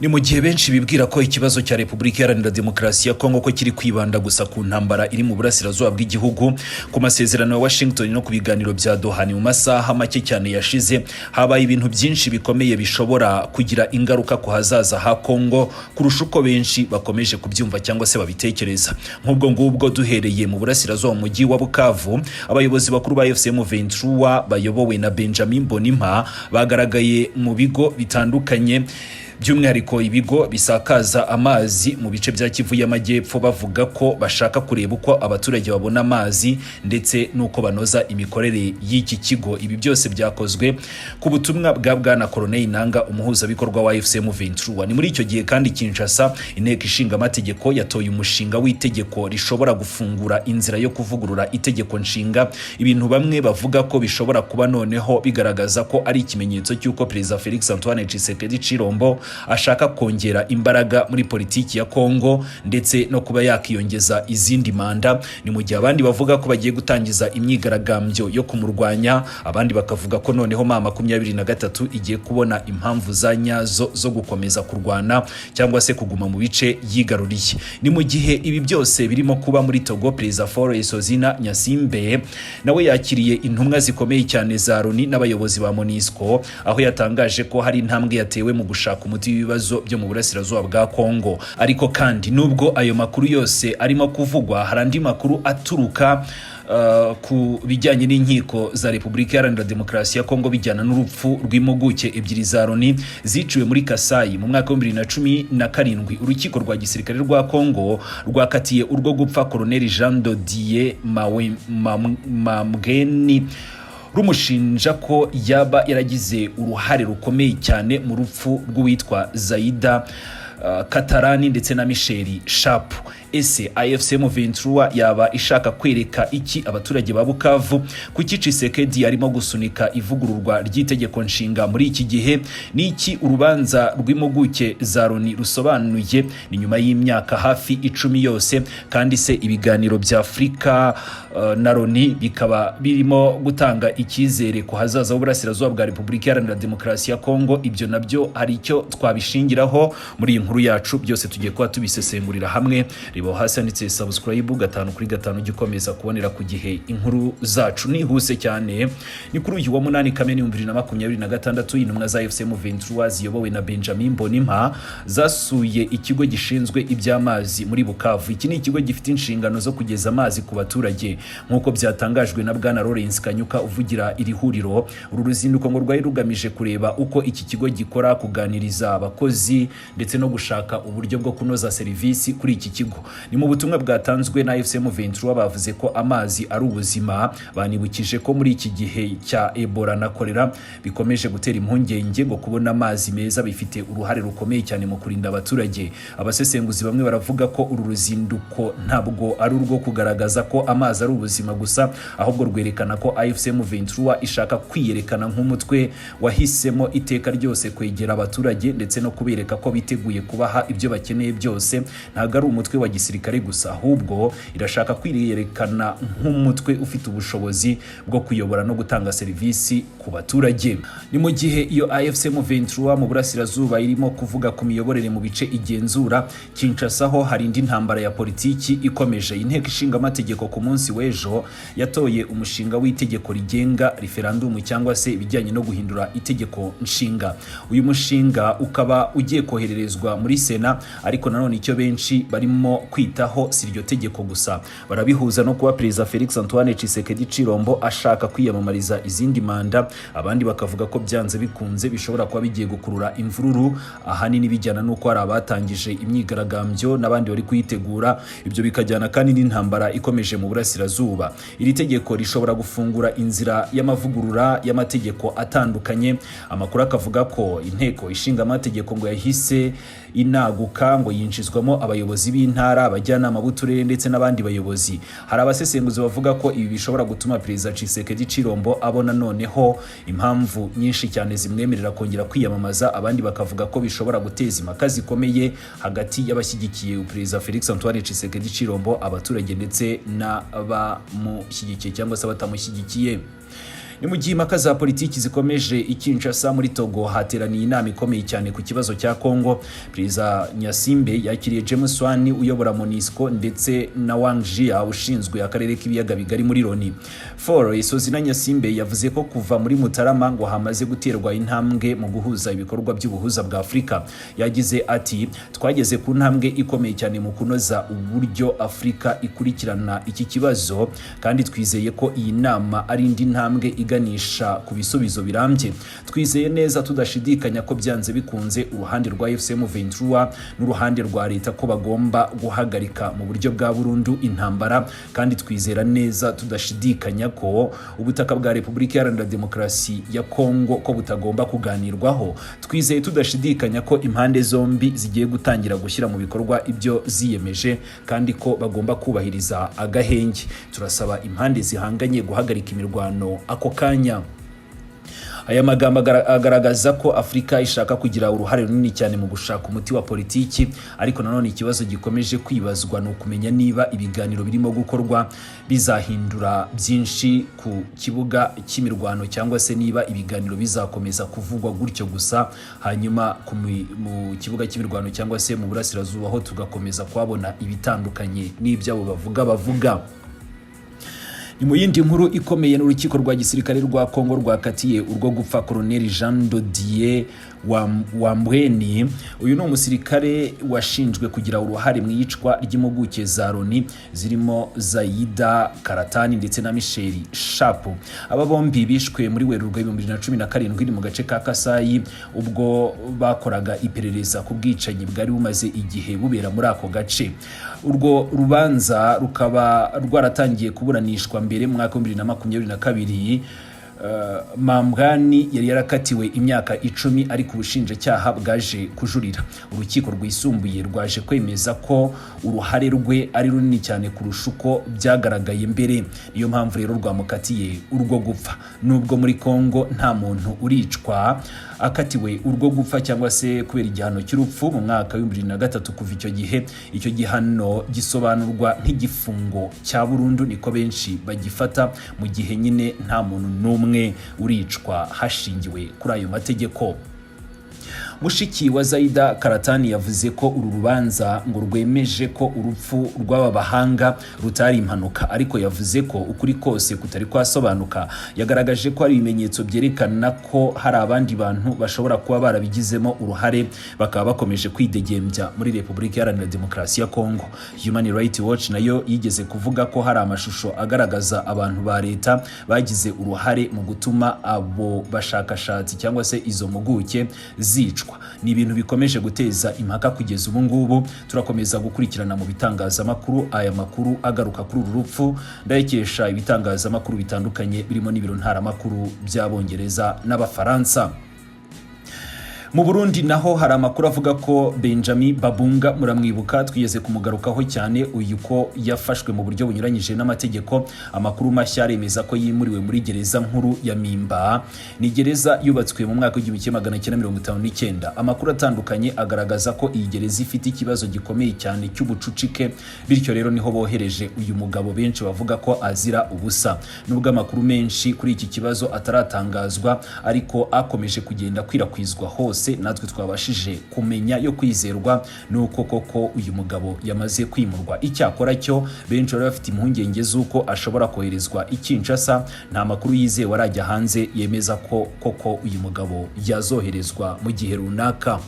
Ni mu gihe benshi bibwira ko ikibazo cya Repubulika Iharanira Demokarasi ya Kongo ko kiri kwibanda gusa ku ntambara iri mu burasirazuba bw'igihugu, ku masezerano ya Washington no ku biganiro bya Doha. Ni mu masaha make cyane yashize habaye ibintu byinshi bikomeye bishobora kugira ingaruka ku hazaza ha Kongo kurusha uko benshi bakomeje kubyumva cyangwa se babitekereza. Nk'ubwo ngubwo, duhereye mu burasirazuba, mu mujyi wa Bukavu, abayobozi bakuru ba AFC M23 bayobowe na Benjamin Mbonimpa bagaragaye mu bigo bitandukanye, by'umwihariko ibigo bisakaza amazi mu bice bya Kivu y'Amajyepfo, bavuga ko bashaka kureba uko abaturage babona amazi ndetse n'uko banoza imikorere y'iki kigo. Ibi byose byakozwe ku butumwa bwa Bwana Corneille Nanga, umuhuzabikorwa wa AFC M23. Ni muri icyo gihe kandi Kinshasa, Inteko Ishinga Amategeko yatoye umushinga w'itegeko rishobora gufungura inzira yo kuvugurura itegeko nshinga, ibintu bamwe bavuga ko bishobora kuba noneho bigaragaza ko ari ikimenyetso cy'uko Perezida Felix Antoine Tshisekedi Tshilombo ashaka kongera imbaraga muri politiki ya Kongo ndetse no kuba yakiyongeza izindi manda. Ni mu gihe abandi bavuga ko bagiye gutangiza imyigaragambyo yo kumurwanya, abandi bakavuga ko noneho M23 igiye kubona impamvu za nyazo zo gukomeza kurwana cyangwa se kuguma mu bice yigaruriye. Ni mu gihe ibi byose birimo kuba muri Togo, Perezida Faure Essozimna Gnassingbé nawe yakiriye intumwa zikomeye cyane za Loni n'abayobozi ba MONUSCO, aho yatangaje ko hari intambwe yatewe mu gushaka umuti w'ibibazo byo mu burasirazuba bwa Kongo. Ariko kandi nubwo ayo makuru yose arimo kuvugwa, hari andi makuru aturuka ku bijyanye n'inkiko za Repubulika Iharanira Demokarasi ya Kongo, bijyana n'urupfu rw'impuguke ebyiri za Loni ziciwe muri Kasayi mu mwaka wa 2017. Urukiko rwa gisirikare rwa Kongo rwakatiye urwo gupfa Colonel Jean Dodier Mamgeni, rumushinja ko yaba yaragize uruhare rukomeye cyane mu rupfu rw'uwitwa Zaida Katarani ndetse na Michel Sharp. Ese AFC M23 yaba ishaka kwereka iki abaturage ba Bukavu? Kuki Tshisekedi arimo gusunika ivugururwa ry'itegeko nshinga muri iki gihe? Ni iki urubanza rw'impuguke za Loni rusobanuye? Ni nyuma y'imyaka hafi 10 yose. Kandi se ibiganiro bya Afurika na Loni bikaba birimo gutanga icyizere ku hazaza h'uburasirazuba bwa Repubulika Iharanira Demokarasi ya Kongo? Ibyo nabyo hari icyo twabishingiraho muri iyi nkuru yacu. Byose tugiye kuba tubisesengurira hamwe. Reba aho hasi handitse subscribe, gatanu kuri gatanu ujye ukomeza kubonera ku gihe inkuru zacu. Nihuse cyane, ni kuri uyu wa 8 Kamena 2026, intumwa za AFC M23 ziyobowe na Benjamin Mbonimpa zasuye ikigo gishinzwe iby'amazi muri Bukavu. Iki ni ikigo gifite inshingano zo kugeza amazi ku baturage, nk'uko byatangajwe na Bwana Lawrence Kanyuka uvugira iri huriro. Uru ruzinduko ngo rwari rugamije kureba uko iki kigo gikora, kuganiriza abakozi ndetse no gushaka uburyo bwo kunoza serivisi kuri iki kigo. Ni mu butumwa bwatanzwe na AFC M23, bavuze ko amazi ari ubuzima. Banibukije ko muri iki gihe cya Ebola na kolera bikomeje gutera impungenge, ngo kubona amazi meza bifite uruhare rukomeye cyane mu kurinda abaturage. Abasesenguzi bamwe baravuga ko uru ruzinduko ntabwo ari urwo kugaragaza ko amazi ari ubuzima gusa, ahubwo rwerekana ko AFC M23 ishaka kwiyerekana nk'umutwe wahisemo iteka ryose kwegera abaturage ndetse no kubereka ko biteguye kubaha ibyo bakeneye byose. Ntabwo ari umutwe wa gisirikare gusa, ahubwo irashaka kwiyerekana nk'umutwe ufite ubushobozi bwo kuyobora no gutanga serivisi ku baturage. Ni mu gihe iyo AFC M23 mu burasirazuba irimo kuvuga ku miyoborere mu bice igenzura, Kinshasa ho hari indi ntambara ya politiki ikomeje. Inteko Ishinga Amategeko ku munsi w'ejo yatoye umushinga w'itegeko rigenga referandumu cyangwa se ibijyanye no guhindura itegeko nshinga. Uyu mushinga ukaba ugiye kohererezwa muri Sena. Ariko nanone icyo benshi barimo kwitaho si iryo tegeko gusa, barabihuza no kuba Perezida Felix Antoine Tshisekedi Tshilombo ashaka kwiyamamariza izindi manda. Abandi bakavuga ko byanze bikunze bishobora kuba bigiye gukurura imvururu, ahanini bijyana n'uko hari abatangije imyigaragambyo n'abandi bari kuyitegura. Ibyo bikajyana kandi n'intambara ikomeje mu burasirazuba. Iri tegeko rishobora gufungura inzira y'amavugurura y'amategeko atandukanye. Amakuru akavuga ko Inteko Ishinga Amategeko ngo yahise inaguka, ngo yinjizwamo abayobozi b'intara, abajyanama b'uturere ndetse n'abandi bayobozi. Hari abasesenguzi bavuga ko ibi bishobora gutuma Perezida Tshisekedi Tshilombo abona noneho impamvu nyinshi cyane zimwemerera kongera kwiyamamaza. Abandi bakavuga ko bishobora guteza impaka zikomeye hagati y'abashyigikiye Perezida Felix Antoine Tshisekedi Tshilombo, abaturage ndetse n'abamushyigikiye cyangwa se abatamushyigikiye. Ni mu gihe impaka za politiki zikomeje i Kinshasa muri Togo, hateraniye inama ikomeye cyane ku kibazo cya Congo. Perezida Gnassingbé yakiriye James Swan uyobora MONUSCO ndetse na Wang Jia ushinzwe akarere k'ibiyaga bigari muri Loni. Faure Essozimna Gnassingbé yavuze ko kuva muri Mutarama ngo hamaze guterwa intambwe mu guhuza ibikorwa by'ubuhuza bwa Afurika. Yagize ati: "Twageze ku ntambwe ikomeye cyane mu kunoza uburyo Afurika ikurikirana iki kibazo, kandi twizeye ko iyi nama ari indi ntambwe iganisha ku bisubizo birambye. Twizeye neza tudashidikanya ko byanze bikunze uruhande rwa AFC M23 n'uruhande rwa leta ko bagomba guhagarika mu buryo bwa burundu intambara, kandi twizera neza tudashidikanya ko ubutaka bwa Repubulika Iharanira Demokarasi ya Kongo ko butagomba kuganirwaho. Twizeye tudashidikanya ko impande zombi zigiye gutangira gushyira mu bikorwa ibyo ziyemeje, kandi ko bagomba kubahiriza agahenge. Turasaba impande zihanganye guhagarika imirwano ako kanya." Aya magambo agaragaza ko Afurika ishaka kugira uruhare runini cyane mu gushaka umuti wa politiki, ariko nanone ikibazo gikomeje kwibazwa ni ukumenya niba ibiganiro birimo gukorwa bizahindura byinshi ku kibuga cy'imirwano, cyangwa se niba ibiganiro bizakomeza kuvugwa gutyo gusa, hanyuma mu kibuga cy'imirwano cyangwa se mu burasirazuba ho tugakomeza kuhabona ibitandukanye n'ibyabo bavuga. Ni mu yindi nkuru ikomeye, n'urukiko rwa gisirikare rwa Kongo rwakatiye urwo gupfa Colonel Jean Dodier Wambweni. Uyu ni umusirikare washinjwe kugira uruhare mu iyicwa ry'impuguke za Loni zirimo Zaida Karatani ndetse na Michel Sharp. Aba bombi bishwe muri Werurwe 2017 ni mu gace ka Kasayi, ubwo bakoraga iperereza ku bwicanyi bwari bumaze igihe bubera muri ako gace. Urwo rubanza rukaba rwaratangiye kuburanishwa mbere mu mwaka wa 2022. Mambwani yari yarakatiwe imyaka 10, ariko ubushinjacyaha bwaje kujurira. Urukiko rwisumbuye rwaje kwemeza ko uruhare rwe ari runini cyane kurusha uko byagaragaye mbere, niyo mpamvu rero rwamukatiye urwo gupfa. Nubwo muri Kongo nta muntu uricwa akatiwe urwo gupfa cyangwa se kubera igihano cy'urupfu mu mwaka wa 2003, kuva icyo gihe icyo gihano gisobanurwa nk'igifungo cya burundu, niko benshi bagifata, mu gihe nyine nta muntu n'umwe uricwa hashingiwe kuri ayo mategeko. Mushiki wa Zaida Karatani yavuze ko uru rubanza ngo rwemeje ko urupfu rw'aba bahanga rutari impanuka, ariko yavuze ko ukuri kose kutari kwasobanuka. Yagaragaje ko hari ibimenyetso byerekana ko hari abandi bantu bashobora kuba barabigizemo uruhare, bakaba bakomeje kwidegembya muri Repubulika Iharanira Demokarasi ya Kongo. Human Rights Watch nayo yigeze kuvuga ko hari amashusho agaragaza abantu ba leta bagize uruhare mu gutuma abo bashakashatsi cyangwa se izo mpuguke zicwa. Ni ibintu bikomeje guteza impaka kugeza ubu ngubu. Turakomeza gukurikirana mu bitangazamakuru aya makuru agaruka kuri uru rupfu. Ndayikesha ibitangazamakuru bitandukanye birimo n'ibiro ntaramakuru by'Abongereza n'Abafaransa. Mu Burundi naho hari amakuru avuga ko Benjamin Babunga, muramwibuka, twigeze kumugarukaho cyane uyu, ko yafashwe mu buryo bunyuranyije n'amategeko. Amakuru mashya aremeza ko yimuriwe muri gereza nkuru ya Mpimba. Ni gereza yubatswe mu mwaka wa 1959. Amakuru atandukanye agaragaza ko iyi gereza ifite ikibazo gikomeye cyane cy'ubucucike, bityo rero niho bohereje uyu mugabo benshi bavuga ko azira ubusa. Nubwo amakuru menshi kuri iki kibazo ataratangazwa, ariko akomeje kugenda akwirakwizwa hose natwe twabashije kumenya yo kwizerwa nuko koko uyu mugabo yamaze kwimurwa. Icyakora cyo benshi bari bafite impungenge z'uko ashobora koherezwa i Kinshasa. Nta makuru yizewe arajya hanze yemeza ko koko uyu mugabo yazoherezwa mu gihe runaka.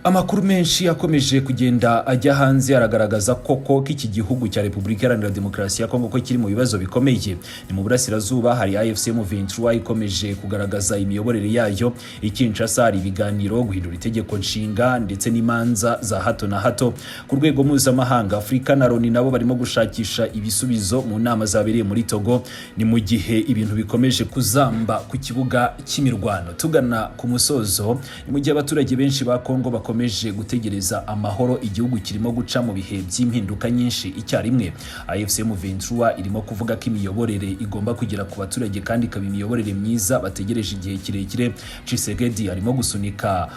Amakuru menshi akomeje kugenda ajya hanze aragaragaza koko ko iki gihugu cya Repubulika Iharanira Demokarasi ya Kongo ko kiri mu bibazo bikomeye. Ni mu burasirazuba hari AFC M23 ikomeje kugaragaza imiyoborere yayo, i Kinshasa hari ibiganiro guhindura itegeko nshinga ndetse n'imanza za hato na hato. Ku rwego mpuzamahanga, Afurika na Loni nabo barimo gushakisha ibisubizo mu nama zabereye muri Togo. Ni mu gihe ibintu bikomeje kuzamba ku kibuga cy'imirwano. Tugana ku musozo, ni mu gihe abaturage benshi ba Kongo bakomeje gikomeje gutegereza amahoro, igihugu kirimo guca mu bihe by'impinduka nyinshi icyarimwe. AFC M23 irimo kuvuga ko imiyoborere igomba kugera ku baturage kandi ikaba imiyoborere myiza bategereje igihe kirekire. Tshisekedi arimo gusunika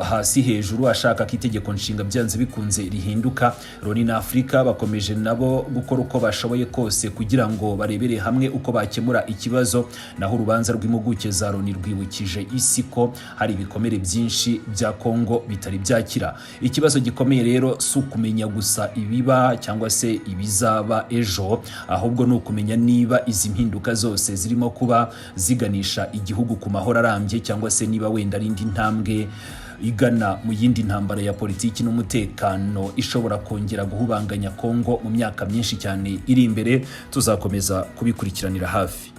hasi hejuru, ashaka ko itegeko nshinga byanze bikunze rihinduka. Loni na Afurika bakomeje nabo gukora uko bashoboye kose kugira ngo barebere hamwe uko bakemura ikibazo. Naho urubanza rw'impuguke za Loni rwibukije isi ko hari ibikomere byinshi bya Kongo bitari byakira. Ikibazo gikomeye rero si ukumenya gusa ibiba cyangwa se ibizaba ejo, ahubwo ni ukumenya niba izi mpinduka zose zirimo kuba ziganisha igihugu ku mahoro arambye, cyangwa se niba wenda ari indi ntambwe igana mu yindi ntambara ya politiki n'umutekano ishobora kongera guhubanganya Kongo mu myaka myinshi cyane iri imbere. Tuzakomeza kubikurikiranira hafi.